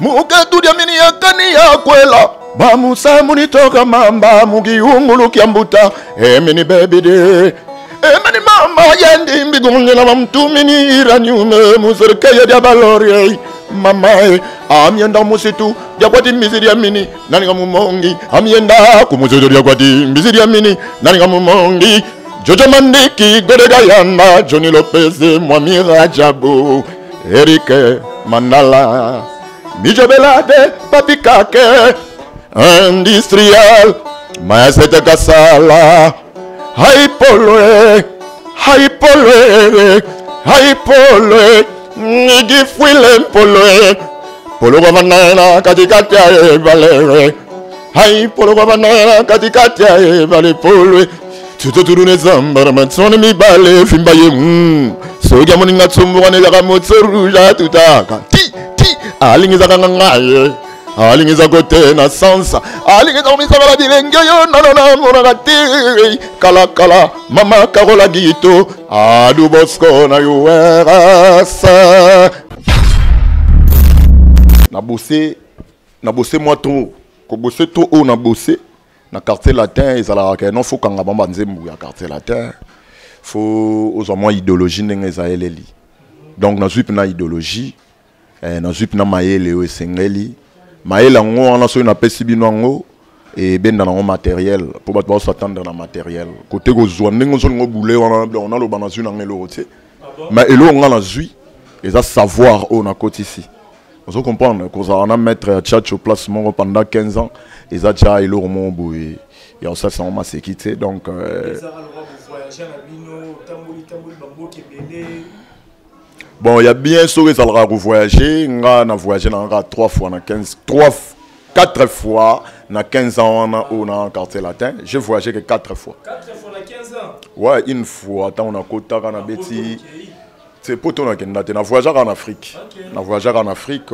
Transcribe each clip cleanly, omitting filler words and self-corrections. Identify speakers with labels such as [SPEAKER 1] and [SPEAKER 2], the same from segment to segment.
[SPEAKER 1] Muketu mini yakani yakwela bamusa munitoka mamba mukiungulukia mbuta emini bebide emini mama yendi mbigungela bamtumini iranyume muserkeye dia balorie mama amienda musitu diakwati mbizi dia mini naninga mumongi amienda kumusoto diakwati mbizi dia mini naninga mumongi Jojo Mandiki Godegayanda Johnny Lopez Mwami Rajabu Eric Mandala Mijo Belade Papi Kake Industrial Maesete Kasala Haipolwe Haipolwe Haipolwe Nigifwile Mpolwe Polo kwa katikati ya ebale Haipolo kwa katikati ya ebale Polwe tutoturune zambara matsone mibale fimba ye soki amoninga tsumbukanelaka motsoruja tutaka ti ti alingizaka ngangaye alingisa kote na sansa alingisa komisakala bilenge yo nanona monaka te kalakala mama Karola Gito adu Bosco na yuwerasa na bosse na bosse moi trop kobose trop oyo na bosse na Quartier Latin ezalaka ke non, faut kanga bango banzembo ya Quartier Latin, faut ozwa mwa idéologie ndenge eza eleli. Donc nazwi mpena idéologie, nazwi mpena mayele oyo esengeli. Mayele yango wana, soki napesi bino yango, ebenda nango matériel mpo bato baosatendre na matériel kote kozwa ndenge ozolinga obule wana. Donc naloba nazwi nanga eloko te, mais eloko nga nazwi eza savoir oyo nakotisi. Ozo comprendre, kozala na maître ya Tchatcho place moko pendant 15 ans eza tia eloko moko boye ya kosalisa yango maseki te. Donc
[SPEAKER 2] voyage na bino, otamboli tamboli bamboka ebele.
[SPEAKER 1] Bon, ya bien, soki ezalaka kovoyage, nga na voyage na kaka 3 fois na 15, 3, 4 fois na 15 ans wana oyo na Quartier Latin. J'ai voyagé que 4 fois.
[SPEAKER 2] 4 fois na 15 ans?
[SPEAKER 1] Ouais, une fois ntango nakotaka na beti c'est poto nakenda te, na voyageaka en Afrique. Na voyageaka en Afrique.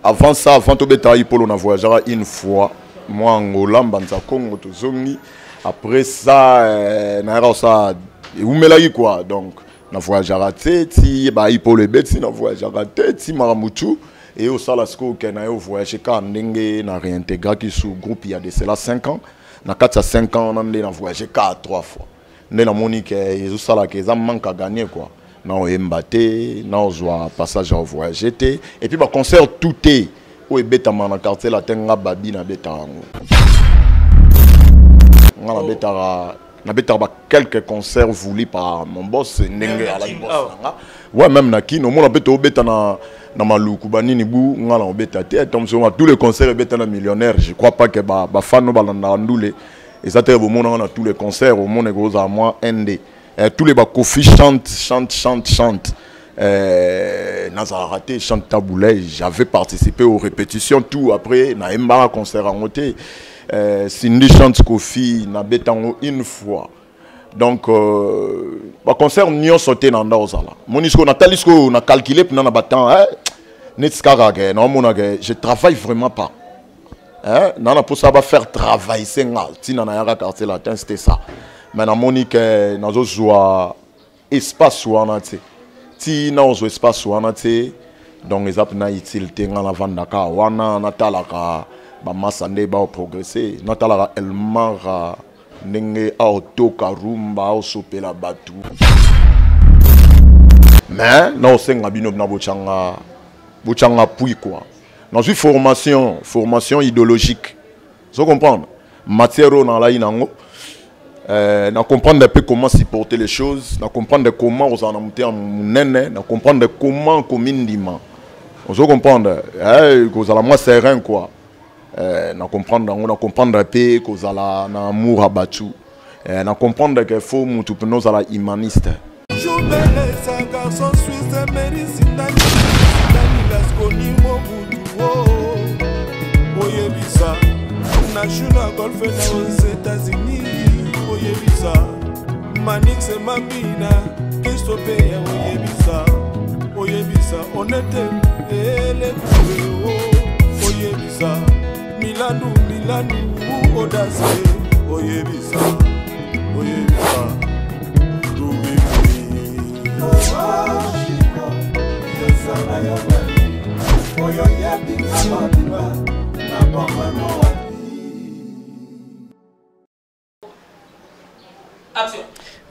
[SPEAKER 1] Avant ça, avant tobetaka Ipolo, na voyageaka une fois moi Angola, Mbanza Congo, tozongi. Après ça, nayaka kosala ewumelaki quoi. Donc na voyageaka te ti baipolo ebeti, na voyageaka te ti makambo tu eye osala. Sikoyo ke na ye ovoyage kaka ndenge na réintégraki sous groupe il y a de cela 5 ans. Na kati ya 5 ans wana nde na voyage kaka 3 fois. Nde namoni ke ezosalaka eza manque à gagner quoi, na oyemba te, na ozwa passage ya ovoyage te. Et puis baconcert tout te oyo ebetama na Quartier Latin, nga babi nabetaka yango. Nga nabetaka ba quelques concerts voulus par mon boss ndenge alaki boss na nga. Ouais, même na Kino omona mpe toobeta na Maluku banini bu, nga na obeta te. Tomsoma tous les concerts ebeta na millionnaire, je crois pas que bafan oyo balandaka ndule eza te bomonanga na tous les concerts. Omona ekozala mwa nd tous les bakofi chante chante chante chante, nazalaka te. Chante Tabu Ley, j'avais participé aux répétitions, tout. Après nayembaka concert yango te. Cindy chante Kofi, nabeta yango une fois. Donc baconcert nyonso te na nda ozala moni. Sikoyo natali, sikoyo na calcule mpena na batemps, neti kaka ke naomona ke je travaille vraiment pas, hein? Nana mposa bafaire travailler se nga ntina nayaka Quartier Latin, c'était ça. Mais namoni ke nazozwa espace wana te, ti naozwa espace wana te. Donc eza mpena utile te nga navandaka wana, natalaka bamasa nde baoprogresse, natalaka Elmara ndenge aotoka rumba, aosopela bato. Mais naosenga bino na botyanga botyanga appui quoi. Nazwi formation, formation idéologique, ozo comprendre, matière oyo nalai nango, na comprendre un peu comment supporter les choses, na comprendre comment ozala na motema monene, na comprendre comment komindima, ozo comprendre, kozala mwa serein quoi. Na comprendre yango, na comprendre mpe kozala na amour ya bato, na comprendre ke faut mutu mpena ozala humaniste.
[SPEAKER 3] Jubelesa garçon suisse Merisindani Sindani Lasconi Mobutu oyebisa na Juna Golfe na aux États-Unis, oyebisa Manix Mambina Christophe, oyebisa oyebisa Onete Elekue, oyebisa Milandu Milandu Odase, oyebisa oyebisa Rubibi. Oyo yebi nga mobimba na bomano wapi.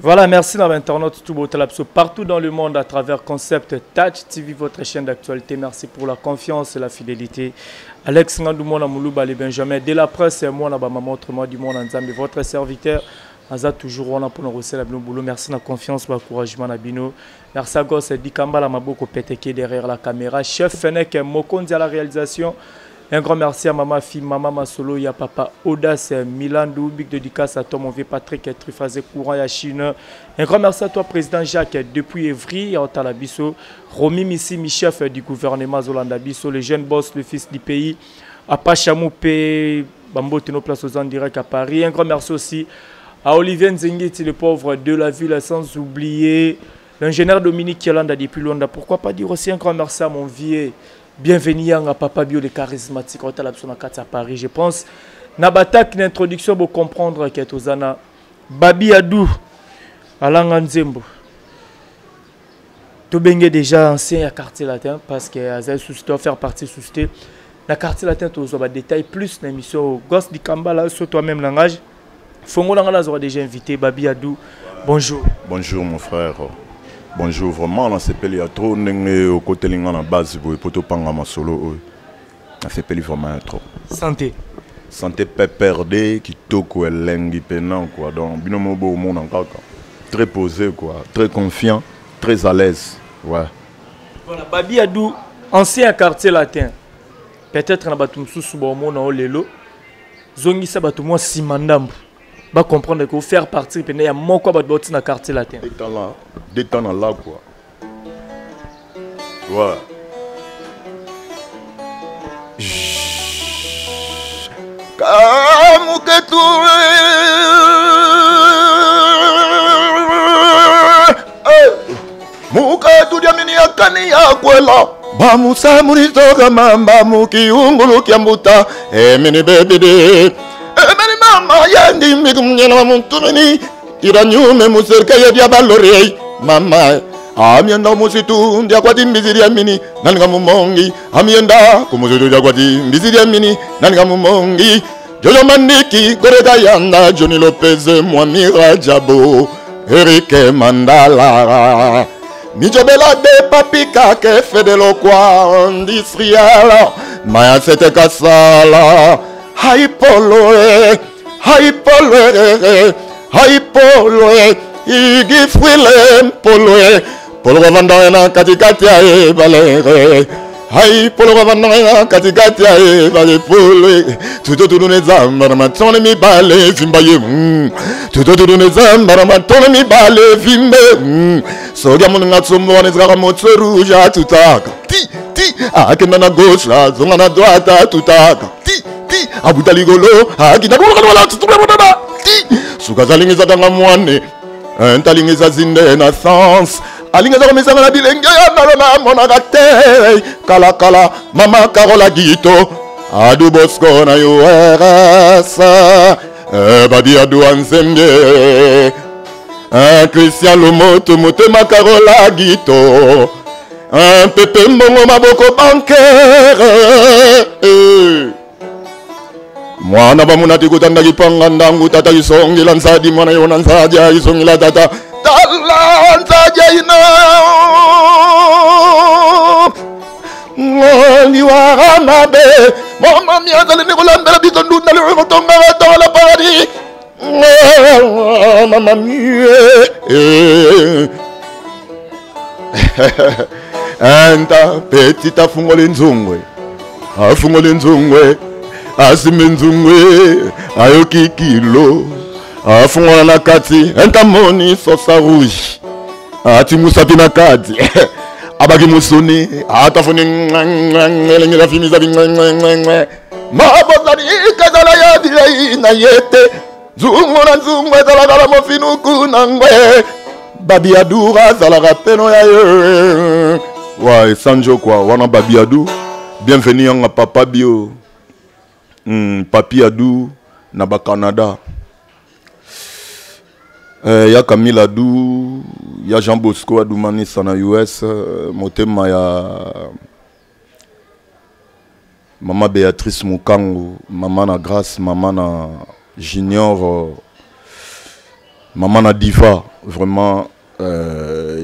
[SPEAKER 2] Voilà, merci à l'internaute tout beau partout dans le monde à travers Concept Touch TV, votre chaîne d'actualité. Merci pour la confiance et la fidélité. Alex Ngandou, Mona Moulouba, les Benjamin, de la presse, et moi, maman, autrement du monde, Nzambe, votre serviteur. Aza toujours wana pour nous la bino boulot. Merci na confiance, ba encouragement na bino. Merci à Gosse Dikamba la maboko peteke derrière la caméra. Chef Fenek Mokonzi à la réalisation. Un grand merci à maman fille, maman Masolo, ya papa Audace Milandou, big dédicace à toi mon vieux Patrick Trifazé courant ya Chine. Un grand merci à toi président Jacques depuis Evry, à Bisso, Romy Missi, mi chef du gouvernement Zolanda Bisso, le jeune boss, le fils du pays, à Pachamou P, Bambo nos places aux en direct à Paris. Un grand merci aussi à Olivier Nzengiti, le pauvre de la ville, sans oublier l'ingénieur Dominique Kialanda depuis Luanda. Pourquoi pas dire aussi un grand merci à mon vieux Bienvenue Yanga Papa Bio, le charismatique, on a à Paris, je pense. Nabatak, une introduction pour comprendre que Babi Adou, Alanga Nzembo. Tobenge déjà ancien à quartier latin parce que Azaï Souste faire partie Souste. Na quartier latin, tu as détail plus na émission Gosse du Kambala sur toi-même langage. Fongo Langala aura déjà invité Babi Adou. Bonjour.
[SPEAKER 1] Bonjour mon frère. Bonjour, vraiment na sepeli ya trop ndenge okoteli nga na base boye po topanga masolo oyo. Na sepeli vraiment ya trop.
[SPEAKER 2] Santé.
[SPEAKER 1] Santé PPRD kitoko elengi pena quoi. Donc bino mo bo mona kaka. Très posé quoi, très confiant, très à l'aise. Ouais.
[SPEAKER 2] Voilà, Babi Adou, ancien quartier latin. Peut-être na bato mosusu baomona o lelo zongisa bato mwa nsima ndambo bacomprendre que faire partir pene ya moko ya bato bauti na quartier latin.
[SPEAKER 1] Deux temps na la quoi. Ouais. Kamuketu muketu diamini yakani yakwela bamusa munitoka mamba mukiungulu kya mbuta emini bebidi emini mama yendi mikumnyana muntumini iranyume muserkeye bya balorei mama amienda musitu ndiakwati mbizi lya mini naninga mumongi amienda kumusitu ndiakwati mbizi lya mini naninga mumongi Jojo Mandiki Gorega Yanda Johnny Lopez Mwamira Jabo Eric Mandala Mijobela de Papika ke Fedelo kwa industriel Maya sete kasala Haipoloe Haipoloe Haipoloe Igifwile mpoloe Polo wavanda na katikati ya ebale Hai polo wavanda na katikati ya ebale polo Tuto tudu zamba na matone mibale vimba ye Tuto tudu zamba na matone mibale vimbe Sogia munga tsumbo wanezaka motso rouge atutaka Ti ti akenda na gauche azonga na droite atutaka Ti ti abuta ligolo akina ti Suka zalingisa tanga mwane ntalingisa zinde na sens alingisa komisanga na bilenge ya nalo na monaka te kalakala mama Carola Gito Adu Bosco na URS Babi Adu Anzembe Christian Lomoto motema Carola Gito Pepe Mbongo maboko bancaire Mwana bamuna tikutanda kipanga ndangu tata isongila nzadi mwana yona nzadi isongila tata tala nzadi ina ngoli wa mabe mama miazali nikulambela biso ndunda liukutonga batola paradis mama mie enta petit afungoli nzungwe afungoli nzungwe asimbi nzungwe ayoki kilo afungola na kati entamoni sosa rouge ati musapi na kati abaki musuni atafuni elengela fimisapi mabozali kezala ya bilei na ye te nzungu na nzungu ezalaka na mofinuku na ngwe Babi Adou azalaka peno ya ye wa esanjo kwa wana Babi Adou bienvenue yanga papa bio Papi Adou na ba Canada ya Camille Adou ya Jean Bosco Adou Manisa na US motema ya Mama Béatrice Mukangu, mama na Grâce, mama na Junior, mama na Diva, vraiment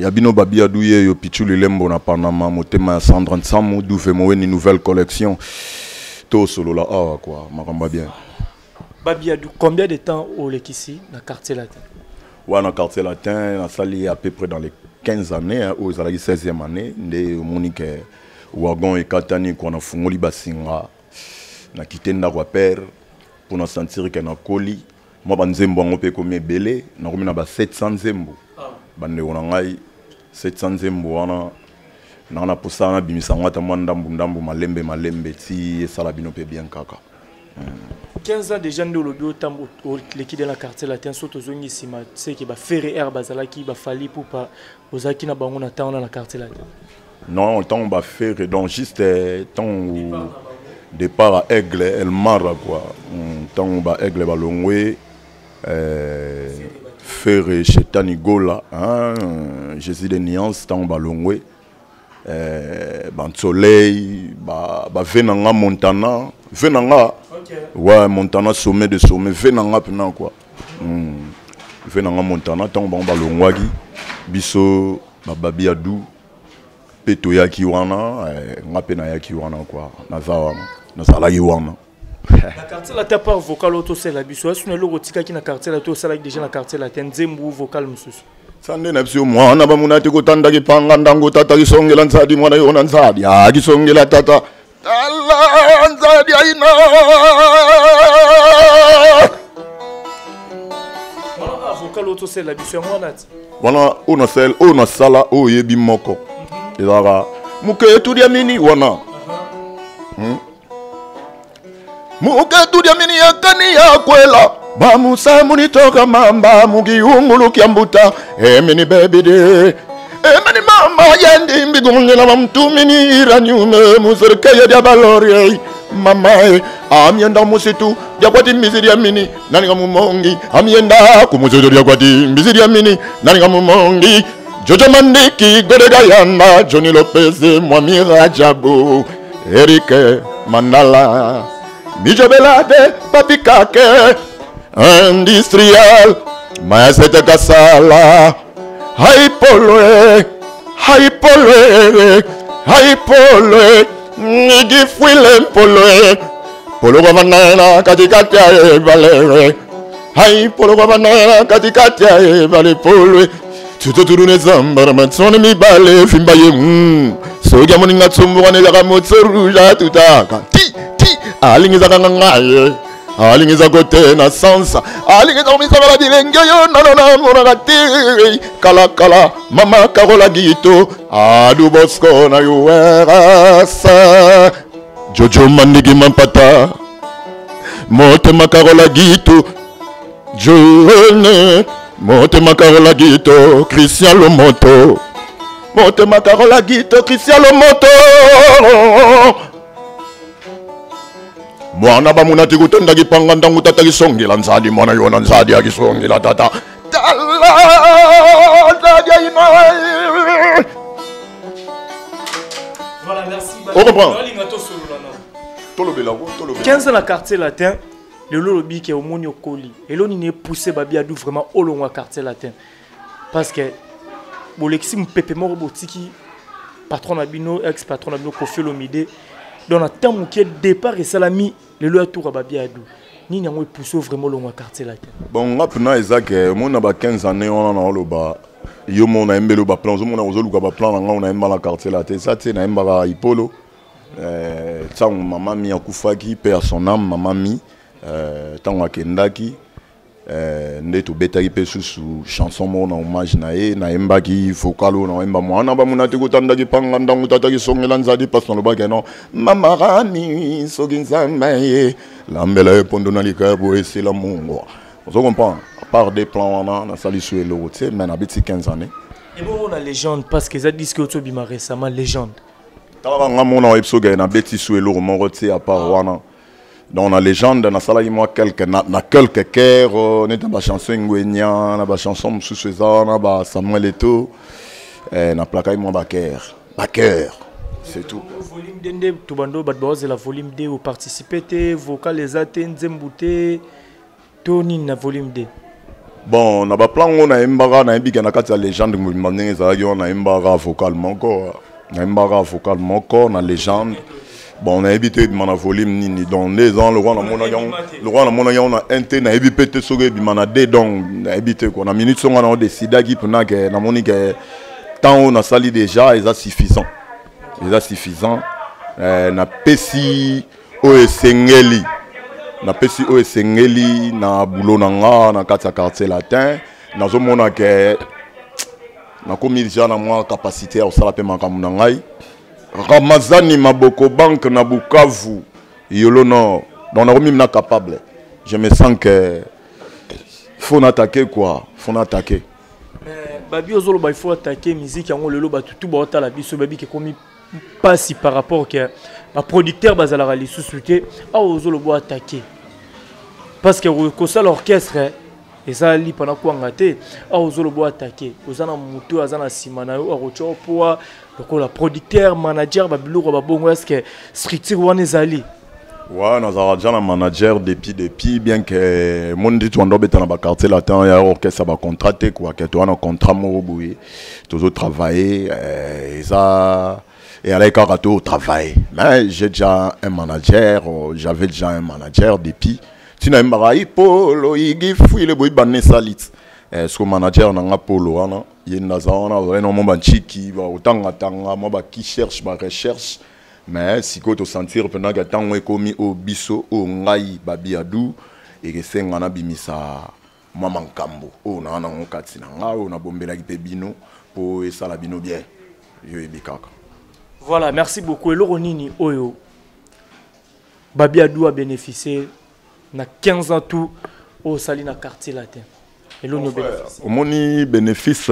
[SPEAKER 1] ya bino babi adu ye yo Pichu Lilembo na Panama, motema ya Sandra Nsamu, Duve Moweni nouvelle collection. To solola awa quoi, makamba bien.
[SPEAKER 2] Babi Adu, combien de temps olekisi na Quartier Latin?
[SPEAKER 1] Ouais, na Quartier Latin, na sali à peu près dans les 15 années, hein, oyo ezalaki 16e année, nde omoni ke wagon ekatani kwa na fungoli basinga na kite ndako ya père pour na sentir ke nakoli mwa banzembo yango mpe ekomi ebele, nakomi na ba 700 nzembo. Bandeko na ngai, 700 nzembo wana nanga na posa nabimisa yango ata mwa ndambu ndambu, malembe malembe, ti esala bino mpe bien kaka.
[SPEAKER 2] 15 ans déjà nde olobi otambo oleki de na Quartier Latin. So tozongi nsima, seke baFerre air bazalaki, baFally Ipupa ozalaki na bango na ntango wana na Quartier Latin?
[SPEAKER 1] Non, ntango baFerre, donc juste ntango départ à Aigle Elmara quoi, ntango ba Aigle balongwe, Ferre Chetani Gola, hein, Jésus de Nuance, ntango balongwe, Bansoleil, bave na nga Montana, ve na nga. Ouais, Montana, sommet de sommet, ve na nga mpena quoi. Ve na nga Montana, ntango bango balongwaki, biso bababi adu mpe toyaki wana, nga mpe nayaki wana quoi, naza wana, nazalaki wana.
[SPEAKER 2] Na Quartier Latin, part vocal oyo tosala biso asuna, eloko otikaki na Quartier Latin, osalaki déjà na Quartier Latin, nzembo vocal mosusu?
[SPEAKER 1] Sande na biso mwana bamuna te kotandaki panga ndango tata kisongela nzadi mwana yo na nzadi akisongela tata tala nzadi aina.
[SPEAKER 2] Wana vocal oyo tosala biso, yango wana ti?
[SPEAKER 1] Wana oyo nasala, oyo nasala, oyo oyebi moko ezalaka moke dia mini wana. Muke dia mini yakani yakwela bamusa munitoka mamba mukiungulukia mbuta emini bebide emini mama yendi mbigongela bamtumini iranyume muserikeye dia balorie mama amienda musitu diakwati mbizi dia mini naninga mumongi amienda kumusitu diakwati mbizi dia mini naninga mumongi Jojo Mandiki Godega Yanda Johnny Lopez Mwami Rajabu Eric Mandala Mijo Belade Papi Kake Industrial Maesete Kasala Haipolwe Haipolwe Haipolwe Nigifwile Mpolwe Polo kwa katikati ya ebale Hai polo kwa katikati ya ebale polwe tutotulune zambara matsone mibale fimba ye soki amoninga tsumbukanelaka motsoruja tutaka ti ti alingizaka ngangaye alingiza kote na sansa alingiza komisakala bilenge yo nanona monaka te kalakala mama Karola Gito Adu Bosco na yuwerasa Jojo Mandiki Mampata motema Karola Gito Joene motema Karola Gito Christian Lomoto motema Karola Gito Christian Lomoto mwana bamuna ti kutondaki panga ntango tata kisongela nzadi mwana yona nzadi akisongela tata tala nzadi aina.
[SPEAKER 2] Voilà, merci.
[SPEAKER 1] On comprend.
[SPEAKER 2] Nalinga tosolola na
[SPEAKER 1] tolobela ko tolobela.
[SPEAKER 2] 15 ans na Quartier Latin, lelo olobi ke omoni okoli, elo nini epousse Babi Adu vraiment olongwa Quartier Latin? Parce que bolekisi mopepe moko, botiki patron na bino, ex patron na bino Koffi Olomide. Donc na temps moke départ esalami, lelo ya tour ya Babi Adu, nini yango epousse vraiment olongwa Quartier Latin?
[SPEAKER 1] Bon, nga mpena eza ke omoni na ba 15 années wana na oloba yo mo nayembeli baplan, ozomona ozoluka baplan na ngai nayemba na Quartier Latin, eza te nayembaka Ipolo. Ntango mama mi akufaki mpe ya son âme mama mi, ntango akendaki, nde tobetaki mpe susu chanson moko na hommage na ye, nayembaki vocal oyo nayemba mwana bamuna te kotandaki panga ndango tataki songela nzadi mpasi nalobaki no mama rami soki Nzambe ye lambela ye mpondo na likaya esila mungwa. Ozo comprendre, à part des plans wana nasali su eloko te, mais nabeti 15 années.
[SPEAKER 2] Ebongo na Légende, parce que eza disque oyo tobima récemment, Légende?
[SPEAKER 1] Talaka nga mona oyebi soki nabeti su eloko moko te à part wana. Donc na Légende nasalaki mwa quelque na quelque chœur neti na bachanson Engwenya na bachanson mosusu eza wana ba Samuel Eto, naplakaki mwa bachœur bachœur. C'est tout.
[SPEAKER 2] Volume 2 nde tobando bato baozela volume 2, oparticipe te, vocal eza te, nzembo te, to nini na volume 2?
[SPEAKER 1] Bon, na baplan ngo nayembaka, nayebi ke na kati ya légende mobimba ndenge ezalaki wana, nayembaka vocal moko, nayembaka vocal moko na légende. Bon, nayebi te ebima na volume nini. Donc nde eza lokwa namonaki yango, lokwa namonaki yango na 1 te, nayebi mpe te soki ebima na 2. Donc nayebi te quoi. Na minute songo na odecidaki mpena ke namoni ke temps oyo nasali déjà eza suffisant, eza suffisant. Napesi oyo esengeli, napesi oyo esengeli na boulot na nga na kati ya Quartier Latin. Nazomona ke nakomi déjà na mwa capacité ya kosala mpe makambo na ngai. Ramazani Maboko Banque na Bukavu, Yolo Nord. Donc nakomi na capable, je me sens que faut attaquer quoi, faut attaquer.
[SPEAKER 2] Babi, ozoloba il faut attaquer musique yango. Lelo bato tu baotala biso, babi ke komi mpasi par rapport ke baproducteur bazalaka lisusu te. Awa ozoloba attaquer parce que kosala orchestre ezali mpana kwanga te. Awa ozoloba attaquer, oza na motu oyo aza na nsima na yo, akotia poa lokola producteur, manager, babiloko babongo. Est ce que structure wana ezali?
[SPEAKER 1] Ouais, nazalaka déjà na manager depuis, bien que mo ndi toanda obeta na baquartier latin ya orchestre, bacontrat te quoi, ke toza na contrat moko boye, tozotravaille, eza eyalaki kaka totravaille. Mais j'ai déjà un manager, j'avais déjà un manager depuis ntina yembaka ipolo igi fuile boyi banda esali ti. Siko manager na nga polo wana, ye naza wana, ozali na mwa bantiki bakotangatanga, mwa baki cherche, barecherche. Mais sikoyo tosentir mpenza ke ntango ekomi oyo biso, oyo ngai Babi Adu, ekesenga nabimisa mwa makambo oyo naa nango kati na nga, oyo nabombelaki mpe bino mpo esala bino bien. Yo yebi kaka.
[SPEAKER 2] Voilà, merci beaucoup. Eloko nini oyo Babi Adu a bénéficié na 15 ans tout oyo osali na Quartier Latin? Eloko nini obénéficie?
[SPEAKER 1] Omoni bénéfice,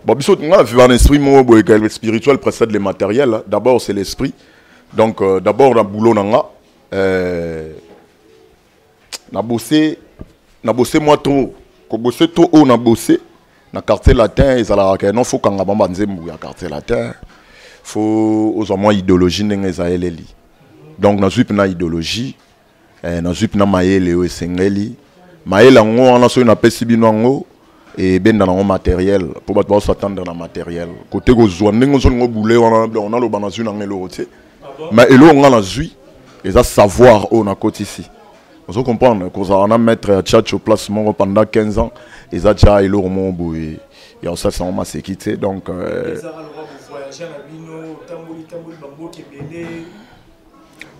[SPEAKER 1] bon, biso nga vivre un esprit moko boye que le spirituel précède le matériel. D'abord c'est l'esprit. Donc d'abord na boulot na nga, na bossé, na bossé moi trop, kobosse trop. Oyo na bossé na Quartier Latin ezalaka ke non, faut kanga bango banzembo ya Quartier Latin, faut ozwa mwa idéologie ndenge eza eleli. Donc nazwi mpena idéologie, nazwi mpena mayele oyo esengeli. Mayele yango wana, soki napesi bino yango, ebenda nango matériel, mpo bato bazosatendre na matériel kote kozwa ndenge ozolinga obule wana. Donc naloba nazwi nanga eloko te, mais eloko nga nazwi eza savoir oyo nakotisi. Ozo comprendre, kozala na maître ya tchatcho place moko pendant 15 ans eza tia eloko moko boye ya kosalisa yango maseki te. Donc
[SPEAKER 2] Voyage na bino, otamboli tamboli bamboka ebele.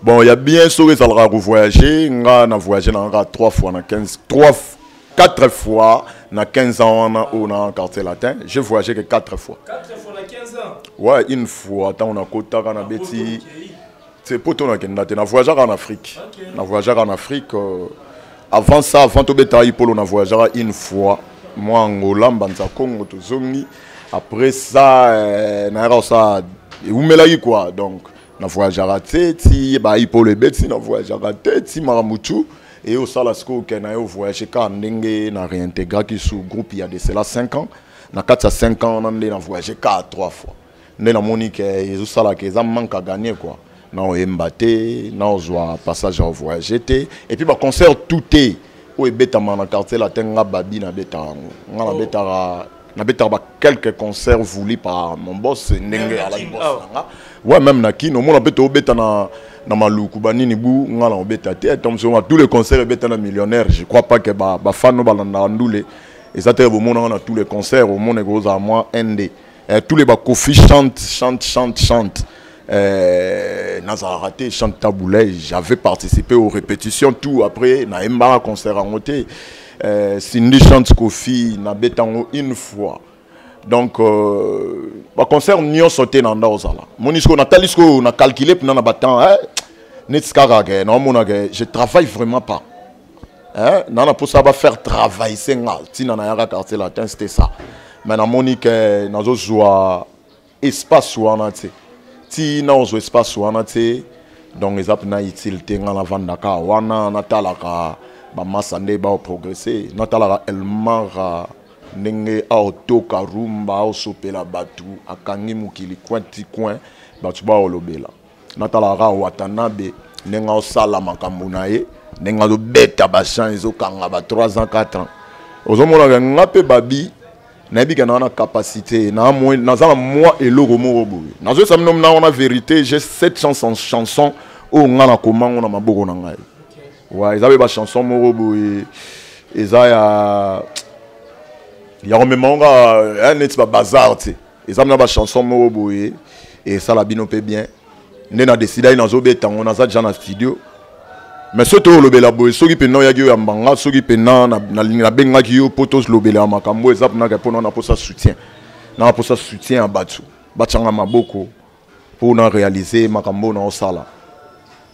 [SPEAKER 1] Bon, ya bien, soki ezalaka kovoyage, nga na voyage na kaka 3 fois na 15, 3, 4 fois na 15 ans wana oyo na Quartier Latin. J'ai voyagé que 4 fois.
[SPEAKER 2] 4 fois na 15 ans?
[SPEAKER 1] Ouais, une fois ntango nakotaka, nabeti te po to nakenda te, na voyageaka en Afrique. Na voyageaka en Afrique. Avant ça, avant tobetaka ipolo, na voyageaka une fois mwa Angola, Mbanza Congo, tozongi. Après ça, nayaka kosala, ewumelaki quoi. Donc na voyageaka te ti baipolo ebeti, na voyageaka te ti makambo tu eye osala. Sikoyo ke na ye ovoyage kaka ndenge na réintégraki sous groupe, ya de cela 5 ans. Na kati ya 5 ans wana nde na voyage kaka 3 fois. Nde namoni ke ezosalaka eza manque à gagner quoi, na oyemba te, na ozwa passage ya ovoyage te. Et puis baconcert tout te oyo ebetama na Quartier Latin, nga Babi nabetaka yango. Nga nabetaka ba quelques concerts voulus par mon boss, ndenge alaki boss na nga. Ouais, même na Kino, omona mpe toobeta na Maluku, banini bu, nga na obeta te. Tomsonga tous les concerts ebeta na millionnaire, je crois pas que bafan oyo balandaka ndule eza te. Bomonanga na tous les concerts, omona ekozala mwa nd, tous les bakofi chante, chante, chante, chante. Nazalaka te chante taboulay. J'avais participé aux répétitions, tout. Après nayembaka concert yango te. Cindy chante Kofi, nabeta yango une fois. Donc baconcert nyonso te na nda ozala. Moni sikoyo natali, sikoyo na calcule mpena na batemps, neti kaka ke naomona ke je travaille vraiment pas, hein? Na mposa bafaire travailler se nga. Ntina nayaka Quartier Latin, c'était ça. Mais namoni ke nazozwa espace wana te, ti naozwa espace wana te. Donc eza mpena utile te nga navandaka wana, natalaka bamasa nde baoprogresse, natalaka Elmara ndenge aotoka rumba, aosopela bato, akangi mokili coin ti coin. Bato baolobela. Natalaka Watanabe ndenge aosala makambo na ye, ndenge azobeta bachan ezokanga ba 3 ans 4 ans. Ozomonaka nga mpe Babi nayebi ke naa na capacité, naza na mwa eloko moko boye. Nazoyesa bino na wana vérité, j'ai 700 chansons oyo nga nakomango na maboko na ngai. Ouais, eza mpe bachanson moko boye eza ya komema ngo kaka neti babazar te. Eza na bachanson moko boye esala bino mpe bien. Nde na décidaki nazobeta yango, naza déjà na studio. Mais soki toyolobela boye, soki mpena oyaki oyo ya mbanga, soki mpena nabengaki yo mpo tolobela makambo, eza mpenaka mpona naposa soutien, naposa soutien ya bato batianga maboko mpo na réaliser makambo oyo naosala.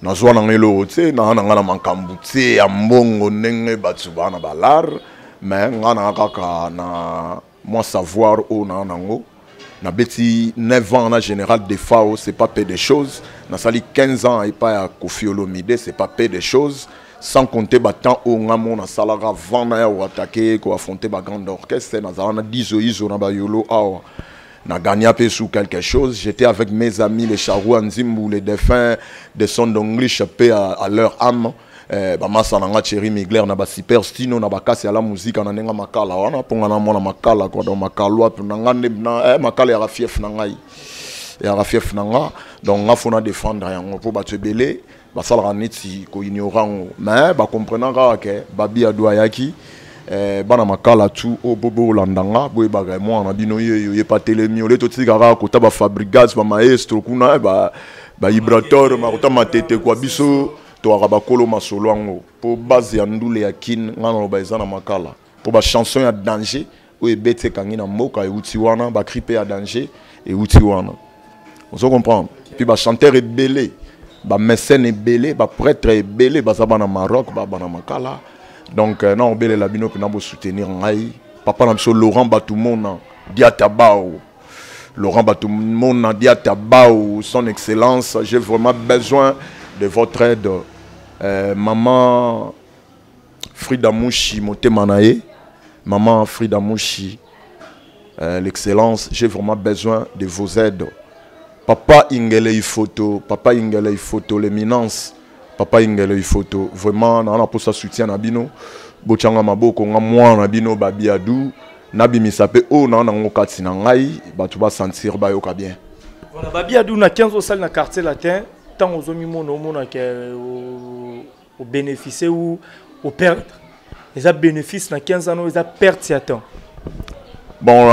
[SPEAKER 1] Nazwa nanga eloko te, naa na nga na makambo te ya mbongo ndenge bato baa na balare, mais nga naa kaka na mwa savoir oyo naa nango. Nabeti 9 ans na Général Defao, c'est pas peu de choses. Nasali 15 ans epai ya Koffi Olomide, c'est pas peu de choses. Sans compter batemps oyo nga mo nasalaka avant na ya koattaquer, koaffronter bagrande orchestre. Nazala na dizo izo na bayolo awa, na gagné un peu sous quelque chose. J'étais avec mes amis, les Charou Nzimbu, les défunts de son d'English, paix à leur âme. Bamasa na nga Thierry Migler na basiper stino na bakasi ya la musique na ndenge makala wana, mpo nga na mwana makala quoi. Donc makalwa na nga nde na makala yaka fief na ngai, yaka fief na nga. Donc nga faut na défendre yango mpo bato ebele basalaka neti koignora yango, mais bacomprenant kaka ke Babi Ado ayaki. Bana makala tu oyo bo bolanda nga, boyebaka mwana na bino yeyo ye pa telemi ole. Totika kaka kota bafabrigas, bamaestro kuna, baibrator makota matete kwa biso. Toyaka bakolo masolo yango mpo base ya ndule ya Kine, nga naloba eza na makala, mpo bachanson ya danger oyo ebeti ekangi na mboka euti wana, bacri mpe ya danger euti wana, ozo comprendre. Puis bachanteur ebele, bamécène ebele, baprêtre ebele baza bana Maroc, bana makala. Donc na obelela bino mpena bosoutenir ngai. Papa na biso Laurent Batumona Diatabao, Laurent Batumona Diatabao, son excellence, j'ai vraiment besoin de votre aide. Maman Frida Mouchi motema na ye, maman Frida Mouchi, l'excellence, j'ai vraiment besoin de vos aides. Papa Ingele Ifoto, papa Ingele Ifoto, l'éminence, papa Ingele Ifoto, vraiment na posa soutien na bino, botianga maboko nga mwana na bino Babi Adu, nabimisa mpe oyo na nango kati na ngai, bato basentir, bayoka bien.
[SPEAKER 2] Voilà, Babi Adu, na 15 osali na Quartier Latin, ntango ozomimona, omonaka obénéficie ou operdre? Eza bénéfice na 15 ans, eza perte ya temps?
[SPEAKER 1] Bon,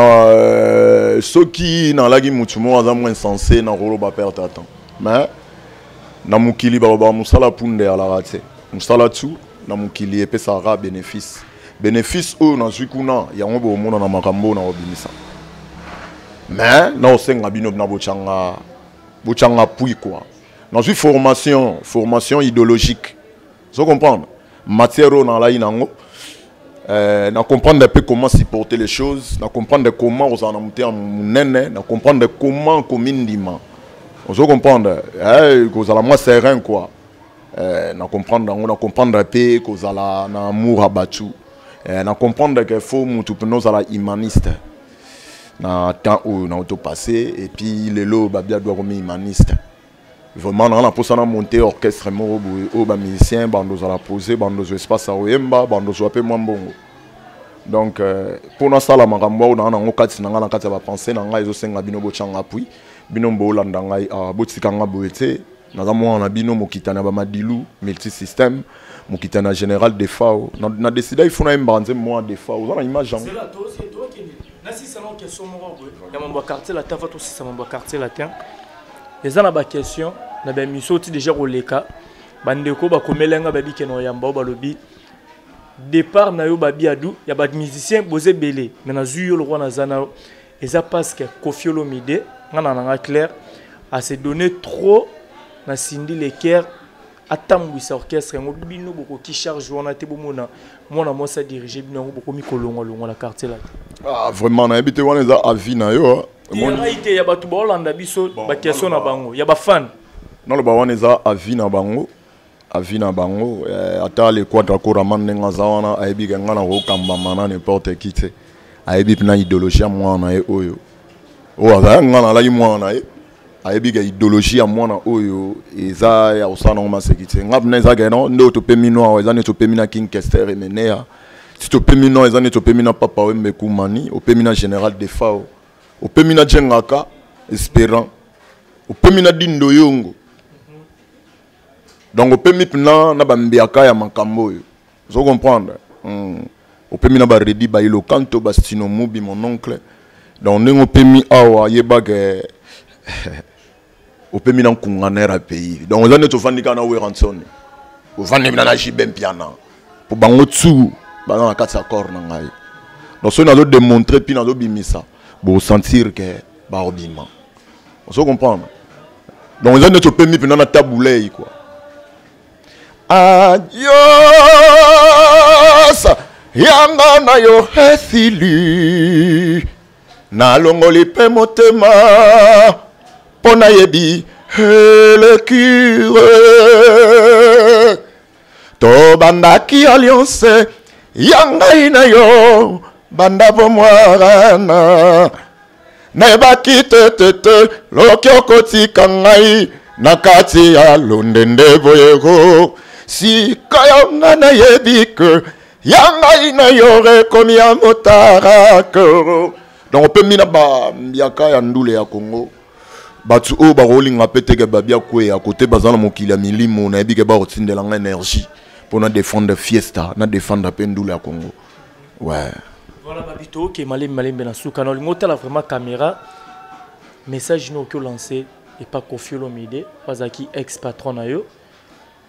[SPEAKER 1] soki nalaki mutu moko aza moins sensé, nakoloba perte ya temps. Mais na mokili balobaka mosala punde alaka te. Mosala tu na mokili epesaka bénéfice. Bénéfice oyo nazwi kuna, yango bomona na makambo oyo nakobimisa. Mais naosenga bino na botyanga, botyanga appui quoi. Nazwi formation, formation idéologique, ozo comprendre, matière oyo nalai nango, na comprendre un peu comment supporter les choses, na comprendre comment ozala na motema monene, na comprendre comment komindima, ozo comprendre, kozala mwa serein quoi. Na comprendre yango, na comprendre mpe kozala na amour ya bato, na comprendre que faut mutu mpena ozala humaniste. Na temps oyo na autopassé et puis lelo Babi Ado akomi humaniste vraiment. Nanga na mposa na monter orchestre moko boye oyo bamusicien bandozala posé, bandozwa espace ya koyemba, bandozwa mpe mwa mbongo. Donc mpo nasala makambo oyo nanga nango kati na ngai, na kati ya bapense na ngai, ezosenga bino botyanga appui. Bino boolanda ngai awa, botika nga boye te. Naza mwana na bino, mokitani ya bamadilu multi système, mokitani ya Général Defao. Na décida ifo nayembaka nzembo mwana Defao. Oza na image yango.
[SPEAKER 2] Nasisa na question moko boye ya mambo ya Quartier Latin. Fa tosisa mambo ya Quartier Latin, eza na baquestion na baémission oti déjà koleka. Bandeko bakomeli nga, babike na oyamba oyo, balobi départ na yo Babi Adu, ya bamusicien boza ebele, mais nazwi yo lokwa naza na yo, eza parce que Koffi Olomide, nga na nanga clair, a se donné trop na Cindy Le Cœur, atambwisa orchestre yango. Bino bokoki charge wana te, bomona mwana mwasi adirige bino yango, bokomi kolongwalongwa na Quartier Latin.
[SPEAKER 1] Ah, vraiment nayebi te, wana eza avis na yo.
[SPEAKER 2] Ngai te, ya bato baolanda biso, baquestion na bango ya bafan.
[SPEAKER 1] Naloba wana eza avis na bango, avis na bango. Ata le Quadra Koraman ndenge aza wana, ayebi ke ngai nakokambama na n'importe qui te. Ayebi mpena idéologie ya mwana na ye oyo azala. Ngai nalaki mwana na ye. Ayebi ke idéologie ya mwana oyo eza ya kosala nango maseki te. Nga mpena eza ke non, nde oyo topemi no awa eza neti opemi na King Kester Emenea. Si topemi no eza neti opemi na Papa Wembe Kumani, opemi na Général Defao, opemi na Djengaka Espérant, opemi na Dindo Yongo. Donc opemi mpena na bambiaka ya makambo oyo. Ozo comprendre? Opemi na ba Redi Bailo Kanto, ba Stino Mubi, mon oncle. Donc ndenge opemi awa yeba ke opemi na nkunga na ya pays. Donc oza neti ofandi kaka na Werrason. Ofandi na na JB Mpiana. Po bango tsu baza na kati ya corps na ngai. Donc soki nazo démontrer puis nazo bimisa, bo sentir que baobima. Ozo comprendre? Donc oza neti opemi mpena na tabulei quoi. Adios yanga na yo esili, nalongoli mpe motema mpo nayebi elekire. Tobandaki alliance ya ngai na yo banda bomwana, nayebaki te te te loki okotika ngai na kati ya londende boyego. Sika yo nga nayebi ke ya ngai na yo ekomi ya motarako. Donc opemi na bambiaka ya ndule ya Congo, bato oyo bakolinga mpe teke babia kweya kote baza na mokili ya milimo, nayebi ke bakotindela nga énergie mpo na défendre fiesta, na défendre mpe ndule ya Congo. Ouais.
[SPEAKER 2] Voilà, Babito, ok, malembe malembe na suka. Na olingo tala vraiment caméra. Message no oki lancé et pas Koffi Olomide, bazaki ex patron na yo.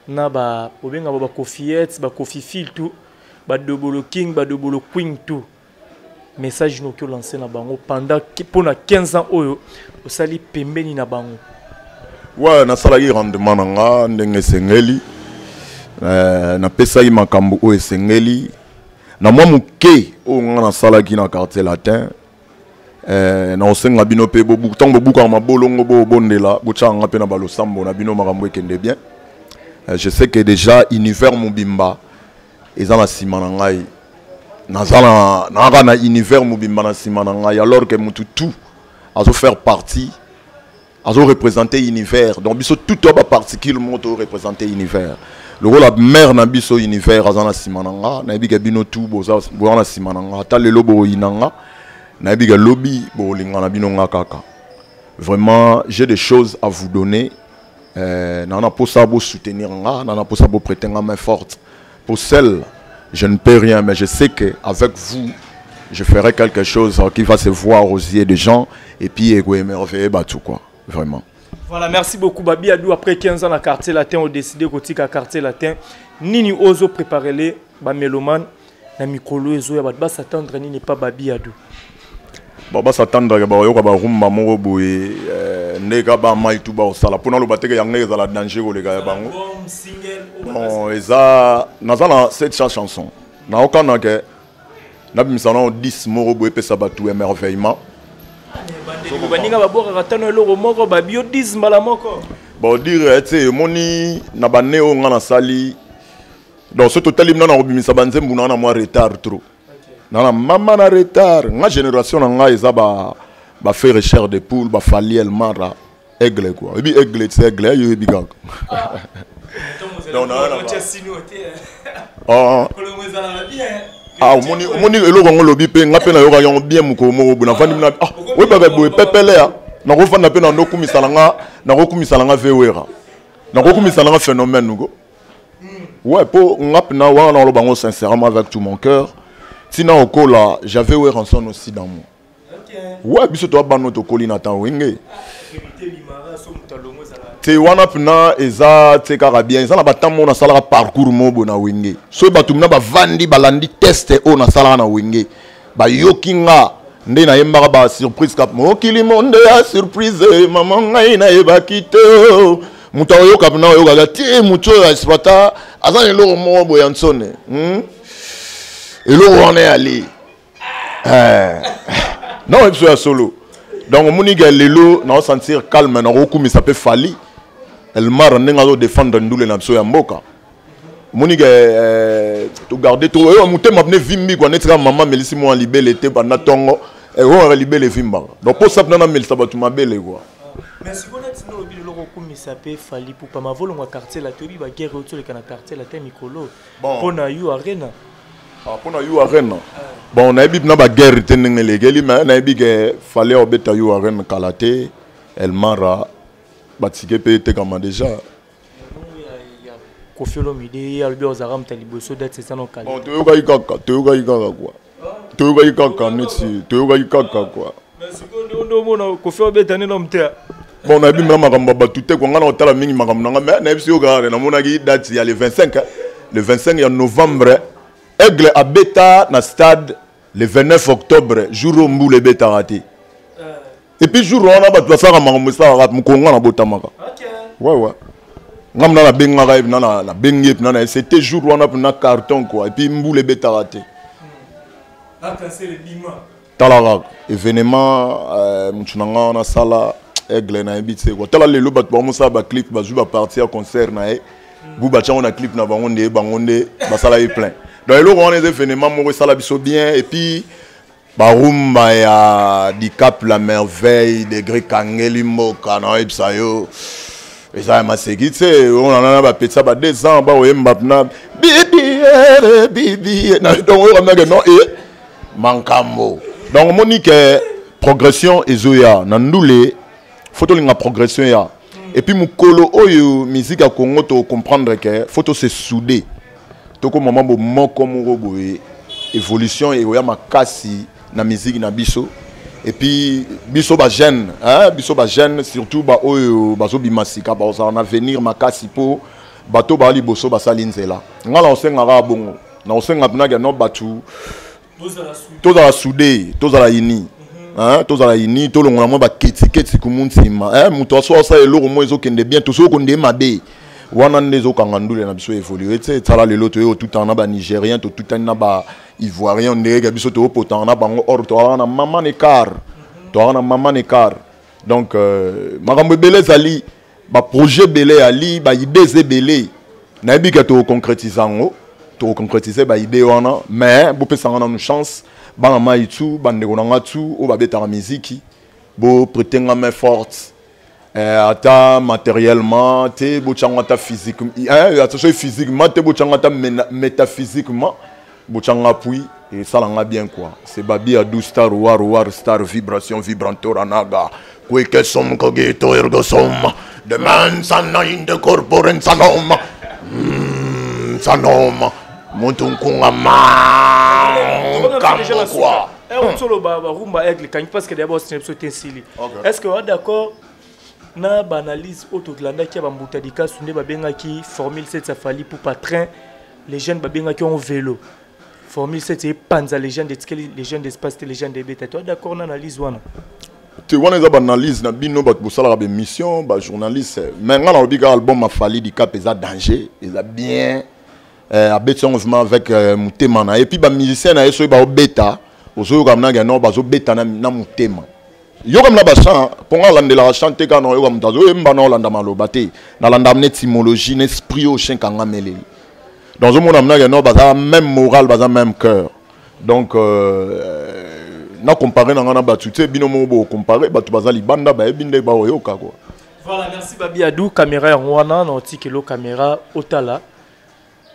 [SPEAKER 2] Na ba obenga ba Koffiette, ba Koffi Fil tout, ba Dobolo King, ba Dobolo Queen tout. Message no oki lancé na bango pendant pour na 15 ans oyo osali pembeni na bango.
[SPEAKER 1] Ouais, nasalaki rendement na nga ndenge esengeli. Napesaki makambo oyo esengeli. Na mwa moke oyo nga nasalaki na quartier latin, na osenga bino mpe ntango bobukaka mabolongo bobondela, botyaka nga mpe na balosambo na bino makambo ekende bien. Je sais que déjà univers mobimba eza na nsima na ngai. Naza na, naza na univers mobimba na nsima na ngai, alors que mutu tout azo faire partie, azo représenter univers. Donc biso tout ba particule moto représenter univers. Lokola mère na biso univers aza na nsima na nga, nayebi ke bino tout boza boza na nsima na nga. Ata lelo boyina nga, nayebi ke lobi bolinga na bino nga kaka. Vraiment, j'ai des choses à vous donner. Nana posa bo soutenir nga, nana posa bo prêter nga main forte. Pour celle, je ne peux rien, mais je sais que avec vous, je ferai quelque chose qui va se voir aux yeux des gens et puis émerveiller bah, tout quoi, vraiment.
[SPEAKER 2] Voilà, merci beaucoup Babi Adou. Après 15 ans dans quartier latin, on décidé kotika quartier latin. Nini ozo préparer les ba mélomane na mikolo ezo ya ba s'attendre nini pas Babi Adou.
[SPEAKER 1] Ba ba s'attendre ba yoka ba rumba moko boye ndeka ba mai tout ba osala pona lo bateke yanga ezala danger koleka ya bango. Bon, eza naza na 700 chansons. Na okana ke nabimisa nao 10 moko boye epesa bato émerveillement.
[SPEAKER 2] Baninga babwakaka tano eloko moko babio 10 mbala moko.
[SPEAKER 1] Bon, dire ete emoni na bane oyo nga nasali. Donc soki totali mna na kobimisa banzembo na na mwa retard trop. Na na mama na retard. Nga génération na nga eza ba faire chair de poule, ba Fally El Mara, aigle quoi. Ebi aigle c'est aigle, yo ebi kaka. Donc na na ah. Ah, omoni omoni eloko yango lobi mpe nga mpe nayokaki yango bien mokolo moko boye nafandi mina ah oyebaka boye pepele ya nakofanda mpe na ndokumisa na nga, nakokumisa na nga vewera, nakokumisa na nga phénomène ko. Ouais, po nga mpe na wana naloba yango sincèrement avec tout mon cœur. Tina okola, j'avais Werrason aussi dans moi. Ouais, biso toa bano tokoli na temps wenge. Te wana pna eza te kaka bien, eza na ba temps mona salaka parcours mobo na wenge. So bato mna bavandi balandi test oyo nasalaka na wenge. Bayoki nga nde nayembaka ba surprise kap mokili monde ya surprise mama ngai nayebaki te. Moto akoyoka pna oyokaka te moto oyo exploita aza na eloko moko boye ya nsone. Eloko wana ya li. Non, biso ya solo. Donc omoni ke lelo na sentir calme na kokumisa pe Fally El Mara ndenge azo défendre ndule na biso ya mboka. Omoni ke to garder to oyo motema pne vimbi quoi neti kaka mama melisi mwa libele te banda tongo oyo libele evimbaka. Donc posa pna na melisa bato mabele quoi.
[SPEAKER 2] Mais sikoyo neti nde olobi lelo kokumisa mpe Fally Ipupa mavolongwa Quartier la, toyebi baguerre oyo toleka na Quartier la te mikolo mpo na U Arena.
[SPEAKER 1] Ah, mpo na U Arena, bon, nayebi na baguerre te ndenge elekeli, mais nayebi ke Fally obeta U Arena kala te. Elmara batike mpe etekama déjà.
[SPEAKER 2] Koffi Olomide ye alobi ozalaka moto ya liboso, date eza no kala.
[SPEAKER 1] Bon, toyokaki kaka, toyokaki kaka kua, toyokaki kaka neti toyokaki kaka kua.
[SPEAKER 2] Sikoyo nde omona Koffi obeta nde na te.
[SPEAKER 1] Bon, nayebi mna makambo ya bato te kua, ngai na kotala mingi makambo na ngai, mais nayebi soki kaka namonaki date ya le 25, le 25 ya novembre. Aigle abeta na stade le 29 octobre, jour oyo mbula ebetaka te. Et puis jour wana bato basalaka makambo esalaka mokolo nga nabotamaka. Ouais, nga mna nabengaka ye mpena, nabengi ye mpena na ye, c'était jour wana mpena carton quoi. Et puis mbula ebetaka te. Tala kaka événement, motu na nga wana asala Aigle, nayebi te quoi. Tala lelo bato bamosala baclip, bazwi bapartie ya concert na ye bu, batiango na clip na bango, nde bango nde basala ye plein. Donc eloko wana eza événement moko esala biso bien. Et puis barumba ya Dicap la Merveille, degré kangeli mboka, naoyebisa yo eza ya maseki te. Onana na bapetisa ba 2 ans baoyemba mpena bibiere bibi, donc oyokamnake non e mankambo. Donc omoni ke progression ezoya na ndule, faut tolinga progression ya. Et puis mokolo oyo musique ya Congo tocomprendre ke faut tose souder, tokoma mwa bomoko moko boye, évolution ekoya makasi na musique na biso. Et puis biso bajeune, hein, biso bajeune surtout baoyo bazobima sika, bazala na avenir makasi, mpo bato baa liboso basali nzela. Nga na osengaka bongo, na osenga mpenaka no bato tozala soudé, tozala uni, hein, tozala uni, tolongola mwa baketiketi kumu nsima. Moto aso asala eloko moko ezokende bien, tosoki konde mabe wana nde ezokanga ndule na biso évolue te. Tala lelo toye otutana na banigérien, totutani na baivoirien, ndenge biso toopotana na bango, or toalaka na mama na écart, toalaka na mama na écart. Donc makambo ebele ezali, baprojet ebele eyali, baidée eza ebele. Nayebi ke tokoconcrétise yango, tokoconcrétise baidée wana, mais bopesanga nanu chance. Bana mai tu, bandeko na nga tu oyo babetaka miziki, boprêter nga main forte, ata matériellement te, botyango ata physique, ata soki physiquement te, botyango ata métaphysiquement, botyanga appui, esalanga bien quoi. C'est Babi Adu Star, war war star, vibration vibrantoranaga quike sum cogito ergo sum de mens sana in de corpore sanum sanum mutu nkunga mankambo quoi.
[SPEAKER 2] Toloba barumba Aigle kangi parce que d'abord biso te nsili. Est ce que oa d'accord na baanalyse oyo tolandaki ya bambuta likasu, nde babengaki Formule 7 ya Fally Ipupa train, les jeunes babengaki yango vélo? Formule 7 epanza légende, etikeli légende espace te, légende ebeta te. Oa d'accord na analyse wana?
[SPEAKER 1] Te, wana eza baanalyse na bino bato bosalaka bémission, bajournaliste, mais nga nalobi kaka album a Fally Dicap eza danger, eza bien. Abeti yango vraiment avec motema na ye. Et puis bamusicien na ye soki baobeta, ozoyoka mnage no bazobeta na motema. Yoka na bachant, mpo nga alandelaka chant te kaka na oyoka moto azoyemba, na olanda maloba te, nalanda na étymologie, na esprit oyo chien kanga meleli. Donc ozomona mnage no baza même moral, baza même cœur. Donc na compare na nga na bato te, bino moko bokompare, bato baza libanda bayebi nde baoyoka quoi.
[SPEAKER 2] Voilà, merci Babi Adu. Caméra yango wana na otikelo caméra, otala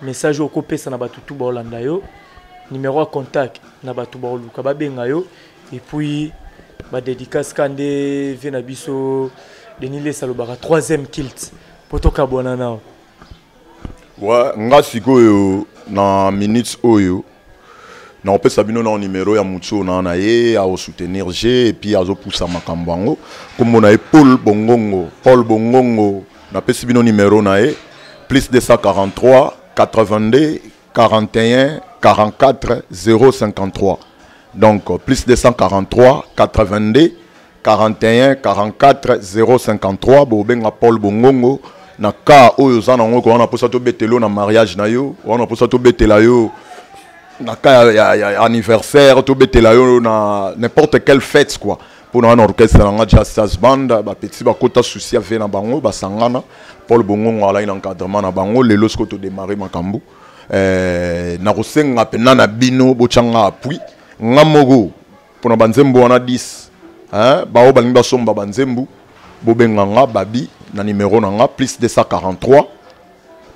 [SPEAKER 2] message oyo okopesa na bato tu baolanda yo, numéro ya contact na bato baoluka babenga yo, et puis badédicace ka nde vie na biso Denis Lesa alobaka troisième kilt mpo tokabwana nao.
[SPEAKER 1] Ouais, nga sikoyo na minute oyo nakopesa bino na numéro ya motu oyo naa na ye aosoutenir g et puis azopusa makambo yango. Nkombo na ye Paul Bongongo, Paul Bongongo. Napesi bino numéro na ye: plus 243 82 41 44 053. Donc plus 243 82 41 44 053. Bobenga Paul Bongongo na ka oyo oza nango ko wana mposa tobetela yo na mariage na yo, wana mposa tobetela yo na ka ya anniversaire, tobetela yo na n'importe quelle fête quoi. Mpona wana orchestre na nga Jazz Stars Band, bapeti bakota susi ave na bango basangana. Paul Bongongo alaki na encadrement na bango. Lelo sikoyo todémarre makambo, nakosenga mpena na bino botyanga appui nga moko mpona banzembo wana 10, hein, bao balingi basomba banzembo. Bobenga nga Babi na numéro na nga plus 243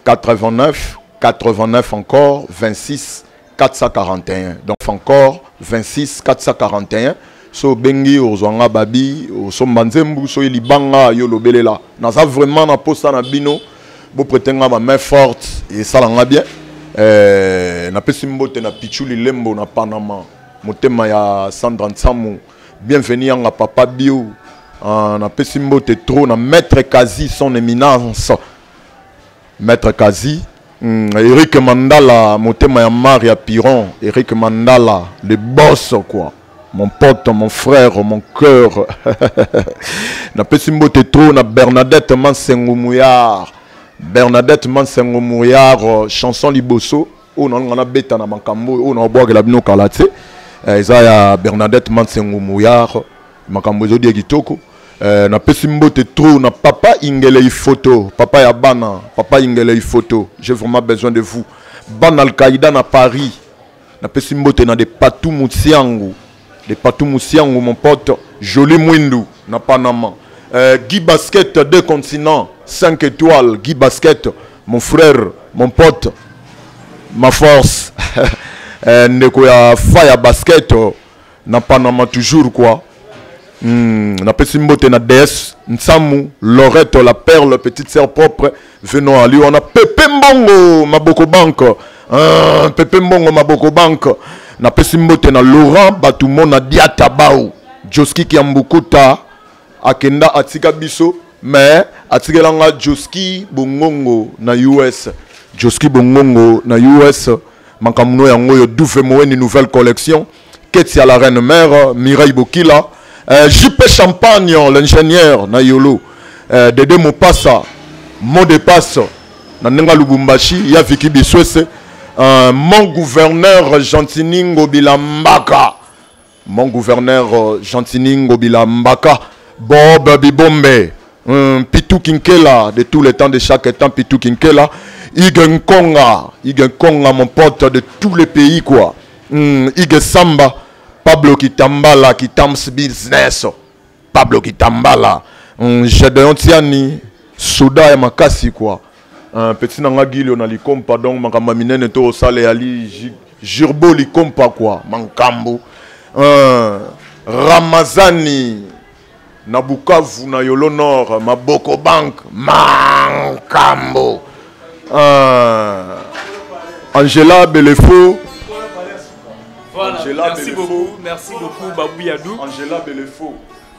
[SPEAKER 1] 89 89 encore 26 441. Donc encore 26 441. So obengi ozwa nga Babi, osomba nzembu, soki libanga yo lobelela. Naza vraiment na posa na bino, bo prêter nga ba main forte et sala nga bien. Napesi mbote na Pichu Lilembo na Panama, motema ya Sandra Nsamu, bienvenue yanga papa bio. Napesi mbote trop na Maître Kazi, son éminence. Maître Kazi, Eric Mandala, motema ya Maria Piron, Eric Mandala, le boss quoi. Mon pote, mon frère, mon cœur. Napesi mbote trop na Bernadette Mansengo Mouyar. Bernadette Mansengo Mouyar, chanson liboso. Oyo na nga beta na makambo, oyo na obwakela bino kala te. Eza ya Bernadette Mansengo Mouyar, makambo ezodia kitoko. Napesi mbote trop na papa Ingele Ifoto, papa ya bana, papa Ingele Ifoto, j'ai vraiment besoin de vous. Bana Al-Qaïda na Paris. Napesi mbote na de Patou Moutsiangu, de Patou Moutsiangu mon pote, Joli Mwindu na Panama. Guy Basket, 2 continents, 5 étoiles, Guy Basket, mon frère, mon pote, ma force. Ndeko ya Fire Basket na Panama toujours quoi. Napesi mbote na DS Nsamu, Lorette la perle, petite sœur propre, venons à lui. On a Pepe Mbongo, Maboko Bank. Pepe Mbongo, Maboko Bank. Napesi mbote na Laurent Batumo na Diata Bao, Joski Kiambukuta, akenda atika biso, mais atikelanga Joski Bongongo na US. Joski Bongongo na US. Makambo yango yo Douve Moeni nouvelle collection. Ketia la reine mère, Mireille Bokila, JP Champagne, l'ingénieur na Yolo, Dédé Mopassa, mot de passe, na Nenga Lubumbashi, ya Vicky Biswese, mon gouverneur Gentiny Ngobila Mbaka, mon gouverneur Gentiny Ngobila Mbaka, Bob Bibombe, Pitou Kinkela, de tous les temps, de chaque temps, Pitou Kinkela, Ige Nkonga, Ige Nkonga, mon pote de tous les pays, quoi. Ige Samba, Pablo Kitambala, Kitams Business, Pablo Kitambala, Gedeon Tiani, Soda ya Makasi, quoi. Un petit nanga Gilio na likompa, donc makambo minene to sale ali Jirbo likompa, quoi. Mankambo. Ramazani, na Bukavu, na Yolo Nord, Maboko Bank, Mankambo. Angela Belefo.
[SPEAKER 2] Voilà,
[SPEAKER 1] Angela
[SPEAKER 2] merci
[SPEAKER 1] Belefo.
[SPEAKER 2] beaucoup, merci beaucoup Babou Yadou.
[SPEAKER 1] Angela Belefo.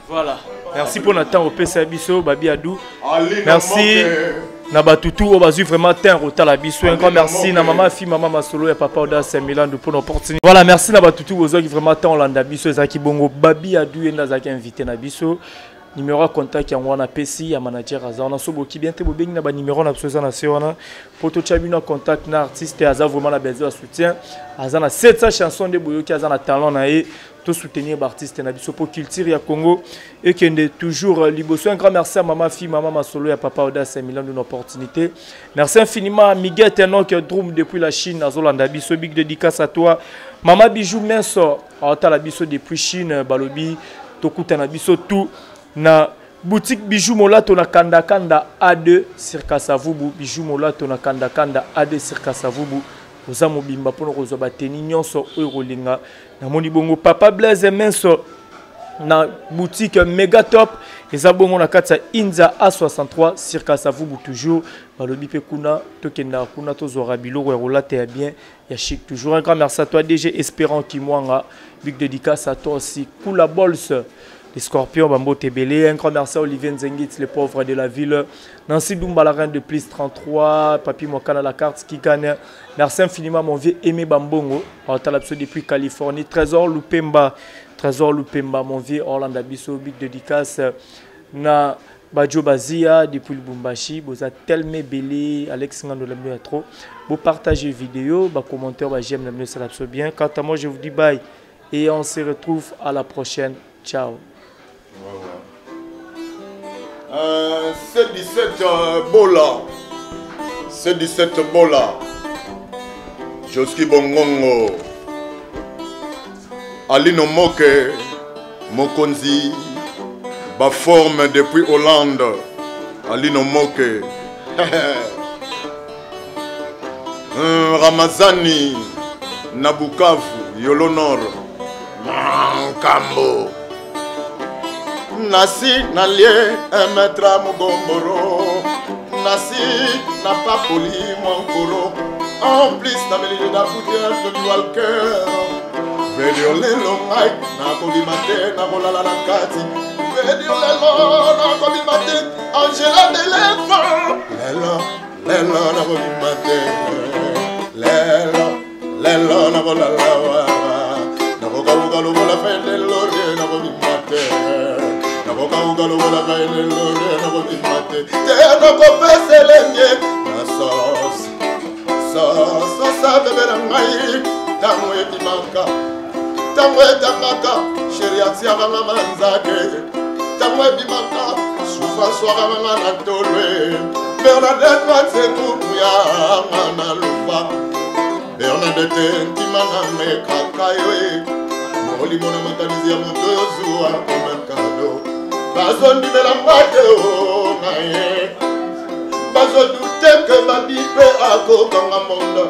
[SPEAKER 2] Voilà. Merci pour notre temps au PCA Biso, Babou Yadou.
[SPEAKER 1] Allez,
[SPEAKER 2] Merci.
[SPEAKER 1] Maman,
[SPEAKER 2] Na batutu oyo bazwi vraiment temps retard la biso. Un grand
[SPEAKER 1] Allez,
[SPEAKER 2] merci na
[SPEAKER 1] maman,
[SPEAKER 2] maman fille, maman Masolo et papa Oda Saint-Milan pour l'opportunité. Voilà, merci na batutu bozwaki vraiment temps olanda biso ezalaki bongo Babi Yadou ye nde azalaki invité na biso. Numéro ya contact yango wana apesi ya manager aza wana. So boki bien te bobengi na ba numéro na biso eza na se wana. Po totia bino contact na artiste aza vraiment na besoin ya soutien. Aza na 700 chansons de boyoki, aza na talent na ye. To soutenir ba artiste na biso po culture ya Congo et kende toujours liboso. Un grand merci à maman fille, maman Masolo ya papa Oda Saint-Milan de l'opportunité. Merci infiniment à Miguel Tenok Drum depuis la Chine, Azolanda biso, big dédicace à toi. Maman Bijou Menso, Atala biso depuis Chine, Balobi, tokuta na biso tout na boutique Bijou Molato na Kanda Kanda A2 sur Kasavubu, Bijou Molato na Kanda Kanda A2 sur Kasavubu. Oza mobimba pona kozwa ba tenue nyonso oyo kolinga. Namoni bongo Papa Blaise Menso na boutique Mega Top eza bongo na kati ya Inza A63 sur Kasavubu toujours. Balobi pe kuna tokenda kuna tozwaka biloko ya kolata ya bien ya chic toujours. Un grand merci à toi DG Espérant Kimwanga, big dédicace à toi aussi Kula Bols les Scorpions Bambo Tebele. Un grand merci à Olivier Nzengit, le pauvre de la ville. Nancy Dumba, la reine de plus 33. Papi Mokana, la carte qui gagne. Merci infiniment, mon vieux Aimé Bambongo. Alabso depuis Californie. Trésor Lupemba. Trésor Lupemba, mon vieux Orlando Abisso. Big dédicace. Na Badjo Bazia depuis Lubumbashi. Boza tellement belé. Alex Ngando, la mieux trop. Vous partagez vidéo, ba commentaire, ba j'aime, la mieux, ça l'abso bien. Quant à moi, je vous dis bye. Et on se retrouve à la prochaine. Ciao.
[SPEAKER 1] C17 Bola. C17 Bola. Joski Bongongo. Alino Moke. Mokonzi. Baforme depuis Hollande, Alino Moke. Ramazani na Bukavu, Yolo Nord. Makambo. Nasi nalie un mogomboro. Nasi na papoli mwankolo. En plus nameli na poussière de Walker. Vedio lelo ngai nakobima te, nakolala na kati. Vedio lelo nakobima te, Angela Delefo. Lelo lelo nakobima te, lelo lelo nakolala wawa. Nakokauka lokola fene lorie, nakobima te. Nakokauka lokola fene lorie, nakobima te. Te nakopeselenye na sos sosa bebe na ngai. Ntango ebimaka, ntango etangaka, sheri atiaka nga manzake. Ntango ebimaka, sufa swaka nga na tolwe. Bernadette Matsenguku yanga na lufa. Bernadette ntima na mekaka yo e. Molimo na makanisi ya moto ozwa comme un cadeau. Bazondimela nga te o na ye. Bazodute ke babi mpe akokanga monde.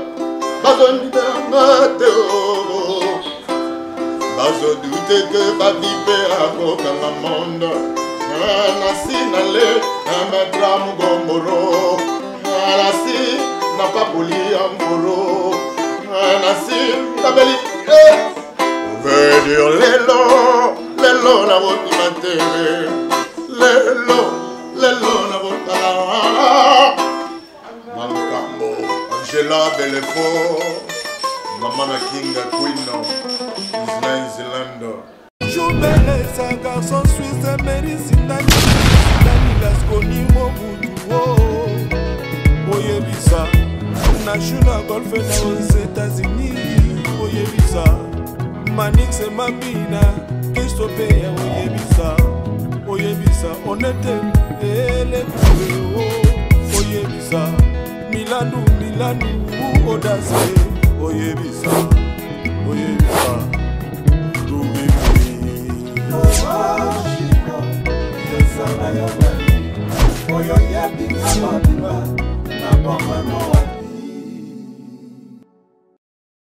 [SPEAKER 1] Bazondimela nga te o. Bazodute ke babi mpe akokanga monde. Nasi nale na metra mugomboro. Nasi na papoli ya mboro. Nasi nabeli. Veut dire lelo, lelo na bobima te. Lelo, lelo na botala. Makambo, Angela Belefo, Mama na Kinga Queen, Island.
[SPEAKER 3] Joubelesa garçon suisse Mary Sindani Sindani Lasconi Mobutu oyebisa na Juna Golf na aux États-Unis oyebisa Manix Mambina Christophe oyebisa oyebisa Onete Elekwe oyebisa Milandu Milandu Odase oyebisa oyebisa Oyo yebi na mobimba na bomoi.